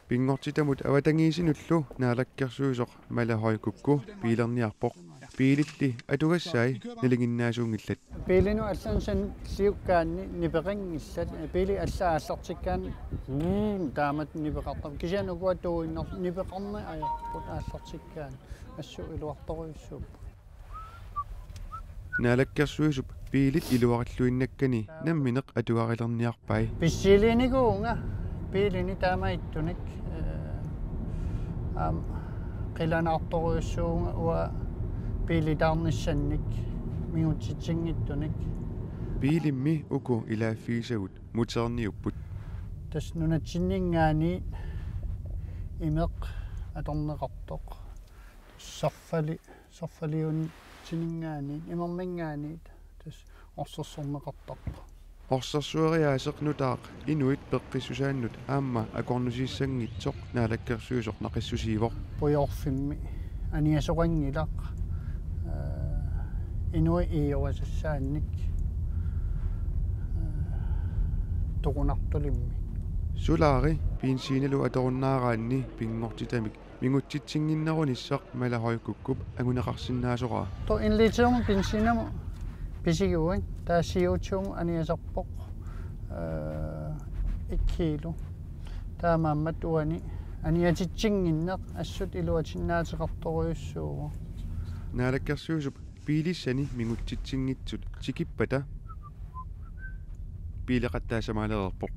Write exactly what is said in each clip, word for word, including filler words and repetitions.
Pinngortitamut avatangiisinullu naalakkersuisoq Mala Høy Kukko biilerniarpoq. Biililli atugassai nalinginnaasuunngillat. Biilinut allanngortissiukkaanni nipeqanngillat. Biili alla aallartikkaanni, mm, taamatut nipeqartarput. Kisianni ukua tuuinnar nipeqarneq ajorput aallartikkaanni. Assut iluartorujussuupput. Naalakkersuisup biilit iluarilluinnakkani nammineq atugarilerniarpai. Pissiliinikuuvunga biilini taama ittunik, eh, aamma qilanaartorujussuuvunga uanga biilitaarnissannik mingutsitsinngitsunik. Biilimmi uku ilaaffigisagut motorniupput. Tassa nunatsinninngaanniit imeq atorneqartoq. Sarfali-, sarfaliutsininngaanniit, imerminngaanniit, tassa orsersorneqartarpoq. Orsersueriaaseq nutaaq inuit peqqissusaannut aamma akornusiissanngitsoq naalakkersuisoq naqissusiivoq. Pujoorfimmi aniasoqanngilaq, eh, inuit iiorasassaannik, eh, toqunartulimmi. Solaari benziinilu atorunnaaraanni pinngortitamik mingutsitsinnginnerunissaq Mala Høy Kukkup anguneqarsinnaasoraa. Taava en litermut benziinimut pisigiguit, taava C O to-mut aniasarpoq, eh, et kilo. Taamaammat uani aniatitsinnginneq assut iluatinnaateqartorujussuuvoq. Naalakkersuisup biilissani mingutsitsinngitsut tikippata biileqattaassamalereerpoq.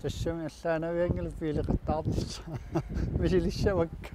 Tassami allaanavianngilaq biileqattaarnissaq. Misilissavakka.